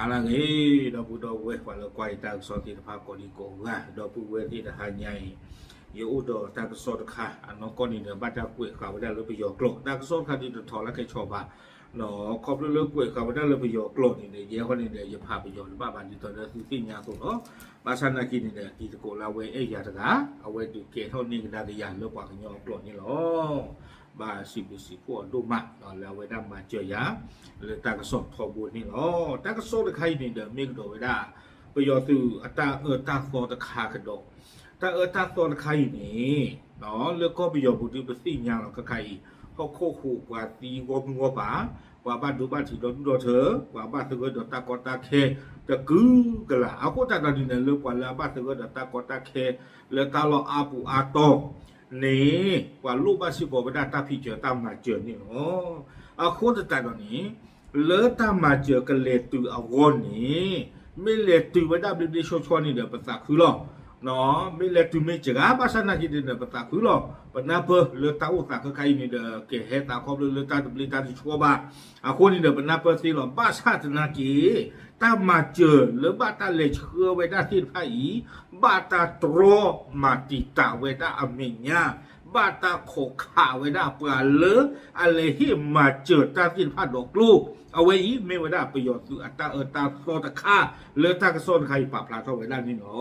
ဟါလၢအဂ့ၤ ဒီပုၢ်ဒီဝဲၢ် ပှၤလၢကွၢ်ယတၢ်ကစီၣ်သ့ၣ်တဖၣ်ကိးဒံကိးဂၤ, ဒီပုၢ်ဝဲၢ်သ့ၣ်တဟါညါအံၤ ယအိၣ်ဒီးတၢ်ကစီၣ်တခါ အနီၢ်ကီၢ်န့ၣ်ဒီး ဘၣ်တၢ်ကွဲးဃာ်ဝဲဒၣ်လၢပယီၤကျိာ်, တၢ်ကစီၣ်တခါဒ်တထီၣ်လၢခဲဆီဘၣ်, ခီဖျိလၢကွဲးဃာ်ဝဲဒၣ်လၢပယီၤကျိာ်န့ၣ်ဒီး ယဲဃီန့ၣ်ဒီး ယဖးပယီၤတဘၣ်ဘၣ် ဒ်သိးဒီးသုသ့ၣ်ညါအသိးလီၤ. ဘၣ်ဆၣ်နာ်က့န့ၣ်ဒီး တံၤသကိးလၢအဝဲအဲၣ်ယၤတဂၤ အဝဲဒုးကဲထီၣ်န့ၢ်ကဒါက့ၤယၤလၢပှၤကညီအကျိာ်န့ၣ်လီၤ. ဘၣ်စံးဘျုးစံးဖှိၣ်အီၤဒိၣ်မး လၢအဝဲဒၣ်မၤစၢၤယၤ လၢတၢ်ကစီၣ်ထီဘိန့ၣ်လီၤ. တၢ်ကစီၣ်တခါအံၤန့ၣ်ဒီး မ့ၢ်ကဒီးဝဲဒၣ် ပယီၤသုးအတၢ်အၢတၢ်သီတခါကဒီး, တၢ်အၢတၢ်သီတခါအံၤန့ၣ် လၢကီၢ်ပယီၤပူၤဒ်ပသ့ၣ်ညါလီၤ ခဲခါအံၤ ဟီၣ်ခိၣ်ဟူးပှၤသံဂီၢ်မုၢ်ဂီၢ်ပၤ, ပှၤဘၣ်ဒိဘၣ်ထံးဒီဒူၣ်ဒီထၢ, ပှၤဘၣ်သဂၢၢ်ဒီးတၢ်ကီတၢ်ခဲ တကုကလး, အဃိသတးဒီးန့ၣ်ဒီး လၢပှၤလၢအဘၣ်သဂၢၢ်ဒီးတၢ်ကီတၢ်ခဲ လၢတၢ်လီၢ်အါပူၤအါတီၤန့ၣ် ပှၤလိၣ်ဘၣ်စ့ၢ်ကီးဝဲဒၣ်တၢ်ဖံးစၢၤတၢ်မၤစၢၤန့ၣ်လီၤ. အဃိသတးဒီးန့ၣ် လၢတၢ်မၤစၢၤကလဲၤတုၤအဂီၢ်န့ၣ် မ့ၢ်လဲၤတုၤဝဲဒၣ်ဘျ့ဘျ့ဆှီဆှီန့ၣ်ဒီး ပသးခုလီၤ. မ့ၢ်လဲၤတုၤမ့ၢ်စှၤ ဘၣ်ဆၣ်နာ်က့န့ၣ်ဒီး ပသးခုလီၤ. ပနၢ်ပၢၢ်လၢတၢ်အိၣ်သးခဲခါအံၤန့ၣ်ဒီး ကဟဲသးခီဖျိလၢတၢ်တဘျ့တၢ်တဆှီဘၣ်. အဃိန့ၣ်ဒီး ပနၢ်ပၢၢ်သ့လီၤ. ဘၣ်ဆၣ်သနာ်က့ တၢ်မၤစၢၤလၢဘၣ်တၢ်လဲၤဆှၢဝဲဒၣ်သ့ၣ်တဖၣ်အံၤ ဘၣ်တၢ်တြီမၤတံာ်တာ်ဝဲဒၣ်အမဲာ်ညါ, ဘၣ်တၢ်ခိးခးဝဲဒၣ်ပှၤလၢအလဲၤဟ့ၣ်မၤစၢၤတၢ်သ့ၣ်တဖၣ်ဒီးကျိ, အဝဲအံၤမ့ၢ်ဝဲဒၣ်ပယီၤသုးအတၢ်အၢတၢ်သီတခါ လၢတၢ်ကစီၣ်တခါအံၤပာ်ဖျါထီၣ်ဝဲဒၣ်န့ၣ်လီၤ.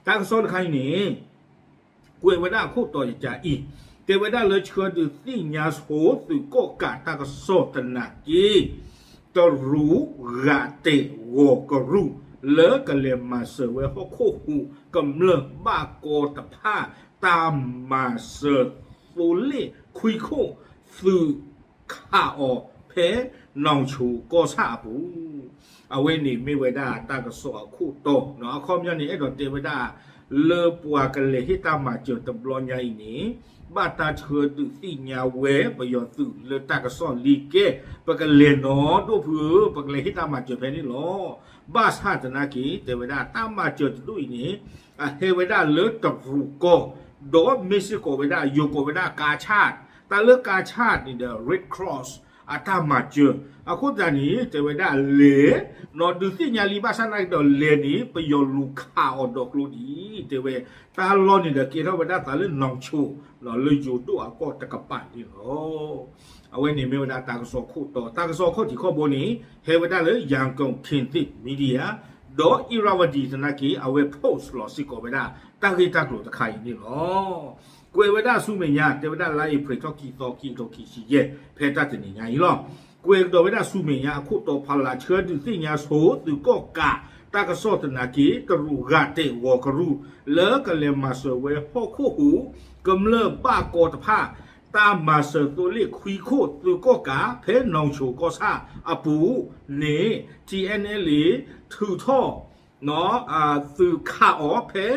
တၢ်ကစီၣ်တခါအံၤန့ၣ် ကွဲးဝဲဒၣ်အခိၣ်တီယကးအံၤ, တဲဝဲဒၣ်လၢဆှၢဒုးသ့ၣ်ညါဆိသုးကီၣ်ကးတၢ်ကစီၣ်သနာ်က့ တရူးဂာ်တဲာ်ဂီၤကရူၢ် လၢကလဲၤမၤစၢၤဝဲဟီၣ်ခိၣ်ဟူးကမျၢၢ်ဘၣ်ကီတဖၣ် တၢ်မၤစၢၤသိလ့ၣ်ခွံခိၣ်သုးခးအီၤဖဲနီၣ်ဆိကီၢ်ဆၣ်အပူၤ, အဝဲန့ၣ်မ့ၢ်ဝဲဒၣ်တၢ်ကစီၣ်အခိၣ်တီ, အခီပညီန့ၣ် အဲၣ်ဒိးတဲဝဲဒၣ် လၢပှၤကလဲၤဟ့ၣ်တၢ်မၤစၢၤတဘျီညါအံၤန့ၣ် ဘၣ်တၢ်ဆှၢဒုးသ့ၣ်ညါဝဲပယီၤသုးလၢတၢ်ကစီၣ်လံကဲ, ပကလဲၤနီၢ်ဒိၣ်ဖုဧၢ, ပကလဲၤဟ့ၣ်တၢ်မၤစၢၤဖဲန့ၣ်လီၤ. ဘၣ်ဆၣ်သနာ်က့ တဲဝဲဒၣ်တၢ်မၤစၢၤတဒူၣ်အံၤန့ၣ် အဟဲဝဲဒၣ်လၢတရူးကီၢ်, ဒီးမ့ၢ်စ့ၢ်ကီးဝဲဒၣ် ယိၤကိးဝဲဒၣ်ကါဆၣ်, တၢ်လၢကါဆၣ်န့ၣ်ဒီး Red Cross အတၢ်မၤစၢၤ, အဃိသတးန့ၣ် တဲဝဲဒၣ်လဲၤ နီၢ်ဒုးသ့ၣ်ညါလံ ဘၣ်ဆၣ်နာ်က့ဒီးလဲၤန့ၣ် ပယီၤလူၤခးအီၤဒီးကျိဒံး, တဲဝဲ တၢ်လီၢ်န့ၣ်ဒီးကဲထီၣ်ဝဲဒၣ်သးလၢနီၣ်ဆိ လၢယိၤဒိၣ်အကီၢ်တကပၤန့ၣ်လီၤ. အဝဲန့ၣ်မ့ၢ်ဝဲဒၣ်တၢ်ကစီၣ်ခိၣ်တီ, တၢ်ကစီၣ်ခီၣ်ထံးခီၣ်ဘိန့ၣ် ဟဲဝဲဒၣ်လၢ Yangon Kinthiat Media ဒီး Irrawaddy သနာ်က့ အဝဲ post လီၤစ့ၢ်ကီးဝဲဒၣ် တၢ်ဂ့ၢ်တၢ်ကျိၤတခါအံၤန့ၣ်လီၤ. ကွဲးဝဲဒၣ်ဆူမဲာ်ညါ တဲဝဲဒၣ်လါအ့ဖြ့ၣ်ထီၣ်ခံသီ ခံကထိခံဆံယဲၢ် ဖဲတၢ်တနံၤညါအံၤလီၤ. ကွဲးကဒီးဝဲဒၣ်ဆူမဲာ်ညါအခိၣ်တီ ဖီလာ်ဆှၢဒုးသ့ၣ်ညါဆိသုးကီၣ်ကး တၢ်ကစီၣ်သနာ်က့ တရူးဂာ်တဲာ်ဂီၤကရူၢ် လၢကလဲၤမၤစၢၤဝဲဟီၣ်ခိၣ်ဟူးကမျၢၢ်ဘၣ်ကီတဖၣ် တၢ်မၤစၢၤသိလ့ၣ်ခွံခိၣ်သုးကီၣ်ကး ဖဲနီၣ်ဆိကီၢ်ဆၣ်အပူၤန့ၣ် TNLA ထုးထီၣ် သုးခးအီၤဖဲ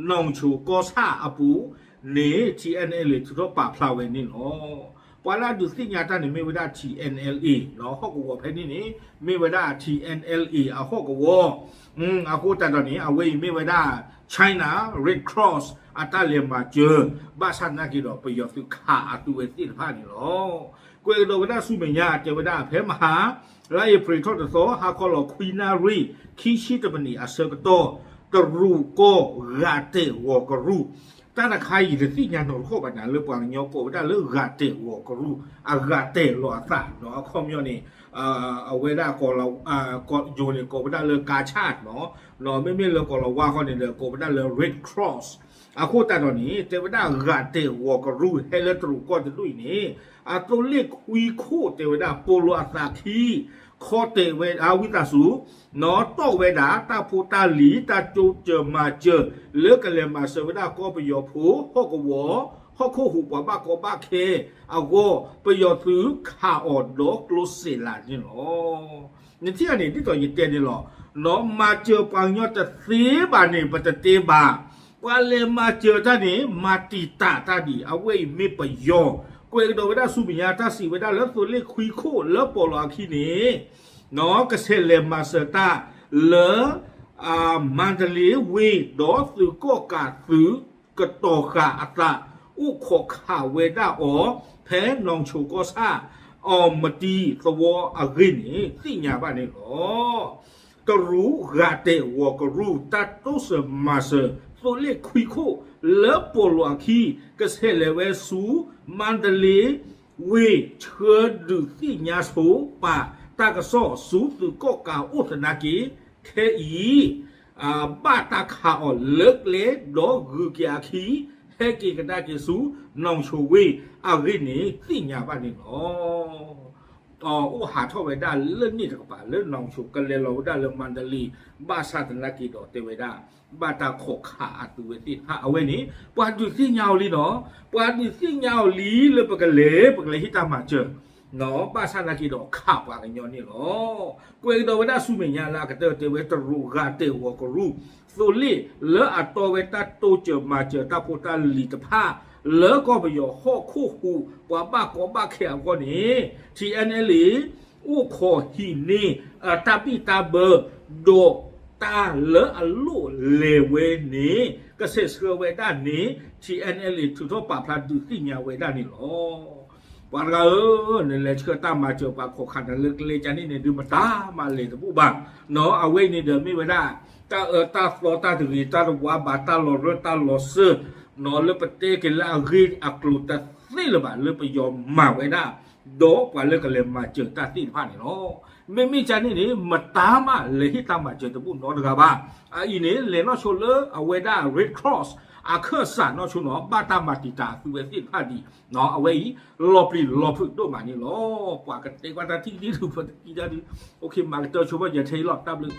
နီၣ်ဆိကီၢ်ဆၣ်အပူၤန့ၣ် TNLA ထုးထီၣ်ပာ်ဖျါဝဲန့ၣ်လီၤ. ပှၤလၢအဒုးသ့ၣ်ညါတၢ်န့ၣ်မ့ၢ်ဝဲဒၣ် TNLA လီၤ. ဟီၣ်ကဝီၤဖဲန့ၣ်န့ၣ် မ့ၢ်ဝဲဒၣ် TNLA အဟီၣ်ကဝီၤ, အဃိသတးဒီးန့ၣ် အဝဲအံၤမ့ၢ်ဝဲဒၣ် China Red Cross အတၢ်လဲၤမၤစၢၤ, ဘၣ်ဆၣ်သနာ်က့ဒီး ပယီၤသုးခးအသုးဝဲသ့ၣ်တဖၣ်န့ၣ်လီၤ. ကွဲးကဒီးဝဲဒၣ်ဆူမဲာ်ညါ တဲဝဲဒၣ်ဖဲမဟါ လါအ့ဖြ့ၣ်ထီၣ်တသီ ဟါခီလီၤခွံနၣ်ရံၣ် ခံဆံတမံးနံးအဆၢကတီၢ် တရူးကီၢ်ဂာ်တဲာ်ဂီၤကရူၢ်, တၢ်တခါအံၤတသ့ၣ်ညါနီၢ်တခီၣ်ဘၣ်နၤ လၢပှၤကညီကိးဝဲဒၣ်လၢဂာ်တဲာ်ဂီၤကရူၢ်, အဂာ်တဲာ်လီၤအသးဒီး အခီပညီန့ၣ် အဝဲဒၣ် ယိၤန့ၣ် ကိးဝဲဒၣ်လၢကါဆၣ်နီၤ, ဒီးမ့မ့ၢ်လၢကီၢ်လီၤဝါဃီန့ၣ်ဒီး ကိးဝဲဒၣ်လၢ Red Cross. အဃိသတးဒီးန့ၣ် တဲဝဲဒၣ်ဂာ်တဲာ်ဂီၤကရူၢ် ဟဲလၢတရူးကီၢ်တဒူၣ်အံၤန့ၣ် အသိလ့ၣ်ခွံခိၣ် တဲဝဲဒၣ် ပိာ်လိာ်အသးခံ ခီတဲာ်ဝဲဒၣ်ဝံသးစူၤ နီၢ်တီၢ်ဝဲဒၣ် တၢ်ဖိတၢ်လံၤ တၢ်ကၠိစၢၤမၤစၢၤ လၢကလဲၤမၤစၢၤဝဲဒၣ်ကီၢ်ပယီၤဖိ ဟီၣ်ကဝီၤ ဟီၣ်ခိၣ်ဟူးပှၤဘၣ်ကီဘၣ်ခဲအဂီၢ် ပယီၤသုးခးအီၤဒီးကျိစဲးလးန့ၣ်လီၤ. နထံၣ်အန့ၣ် ဒ်သိးယတဲန့ၣ်လီၤ. နီၢ်မၤစၢၤပှၤကညီတသ့ဘၣ်န့ၣ် ပတတဲဘၣ်. ပှၤလဲၤမၤစၢၤတၢ်န့ၣ် မၤတံာ်တာ်တၢ်ဒံး အဝဲအံၤမ့ၢ်ပယီၤ. ကွဲးကဒီးဝဲဒၣ်ဆူမဲာ်ညါ တၢ်စံးဝဲဒၣ်လၢသိလ့ၣ်ခွံခိၣ်လၢပိာ်လိာ်အခံန့ၣ် နီၢ်ကဆဲးလဲၤမၤစၢၤတၢ်လၢ မၤတလ့ဝ့ၢ် ဒီးသုးကီၣ်ကးသုးကတီၤဃာ်အသး အိၣ်ခိးခးဝဲဒၣ်အီၤ ဖဲနီၣ်ဆိကီၢ်ဆၣ် အီၣ်မတံၤသဝီအဂ့ၢ်န့ၣ် သ့ၣ်ညါဘၣ်န့ၣ်လီၤ. တရူးဂာ်တဲာ်ဝီၤကရူၢ် တၢ်တိစၢၤမၤစၢၤ သိလ့ၣ်ခွံခိၣ် လၢပိာ်လီၤအခံ ကဆဲးလဲၤဝဲဆူ မါဒလ့ဝ့ၢ် ဆှၢဒုးသ့ၣ်ညါဆိပာ်တၢ်ကစီၣ်ဆူသုးကီၣ်ကးအိၣ်သနာ်က့ ခဲအံၤ ဘၣ်တၢ်ခးအီၤလၢကျဲ ဒီးဂုၤက့ၤအခံ ဟဲက့ၤကဒါက့ၤဆူ နီၣ်ဆိဝ့ၢ်အဂ့ၢ်န့ၣ် သ့ၣ်ညါဘၣ်န့ၣ်လီၤ. အိၣ်ဟးထီၣ်ဝဲဒၣ်လၢန့ၣ်တကပၤ လၢနီၣ်ဆိ ကလဲၤလီၤဝဲဒၣ်လၢမါဒလ့ ဘၣ်ဆၣ်သနာ်က့ဒီးတဲဝဲဒၣ် ဘၣ်တၢ်ခိးခးအသုးဝဲသ့ၣ်တဖၣ် အဝဲန့ၣ် ပှၤဒုးသ့ၣ်ညါအီၤလံနီၤ, ပှၤဒုးသ့ၣ်ညါအီၤလံလၢပကလဲၤ ပကလဲၤဟ့ၣ်တၢ်မၤစၢၤ ဘၣ်ဆၣ်သနာ်က့ဒီးခးပှၤကညီန့ၣ်လီၤ. ကွဲးကဒီးဝဲဒၣ်ဆူမဲာ်ညါလၢအကတၢၢ်တဲဝဲ တရူးဂာ်တဲာ်ဝီၤကရူၢ် သိလ့ၣ်လၢအတီဝဲတၢ်တိစၢၤမၤစၢၤတၢ်ဖိတၢ်လံၤတဖၣ် လၢကီၢ်ပယီၤဟီၣ်ခိၣ်ဟူး ပှၤဘၣ်ကီဘၣ်ခဲအဂီၢ်န့ၣ် ထံၣ်အဲၣ်အဲၣ်လ့ အိၣ်ခိးဟံးန့ၢ် တၢ်ဘံၣ်တၢ်ဘၢ ဒီးတၢ်လၢအလိၣ်လဲၤဝဲန့ၣ် ကဆဲးဆှၢဝဲဒၣ်န့ၣ် ထံၣ်အဲၣ်အဲၣ်လ့ ထုးထီၣ်ပာ်ဖျါဒုးသ့ၣ်ညါဝဲဒၣ်န့ၣ်လီၤ. ပှၤတဂၤဧၢ, နလဲၤဆှၢတၢ်မၤစၢၤပှၤခိးခးနၤလၢကျဲကန့ၣ်န့ၣ် ဒုးမတၤမးလဲၤတဘူၣ်ဘၣ်. အဝဲအံၤန့ၣ်ဒီးမ့ၢ်ဝဲဒၣ် တၢ်အၢတၢ်သီတၢ်တဂ့ၤ တၢ်တဝါဘၣ် တၢ်လီၤရၢၢ်တၢ်လီၤစၢၢ် လၢပတဲက့ၤလၢအဂ့ၢ်အကျိၤတသ့လၢၤဘၣ် လၢပယီၤမၤဝဲဒၣ် ဒီးပှၤလၢကလဲၤမၤစၢၤတၢ်သ့ၣ်တဖၣ်န့ၣ်လီၤ. မ့မ့ၢ်ကန့ၣ်န့ၣ် မတၤမးလဲၤဟ့ၣ်တၢ်မၤစၢၤတဘူၣ်နီတဂၤဘၣ်. အအံၤန့ၣ် လဲၤနီၣ်ဆိလၢအဝဲဒၣ် Red Cross အခၢၣ်စးနီၣ်ဆိနီၤ ဘၣ်တၢ်မၤတံာ်တာ်အသုးဝဲသ့ၣ်တဖၣ်ဒံး အဝဲအံၤ လီၤပျံၤလီၤဖုးဒိၣ်မးန့ၣ်လီၤ. ပှၤကတဲကွၢ်တၢ်ထံၣ်ဒ်ဒုးပတကံတၢ်ဒုး မၤကတၢၢ်ဆိဘၣ်ယဲထဲအံၤလီၤ တၢ်ဘျုး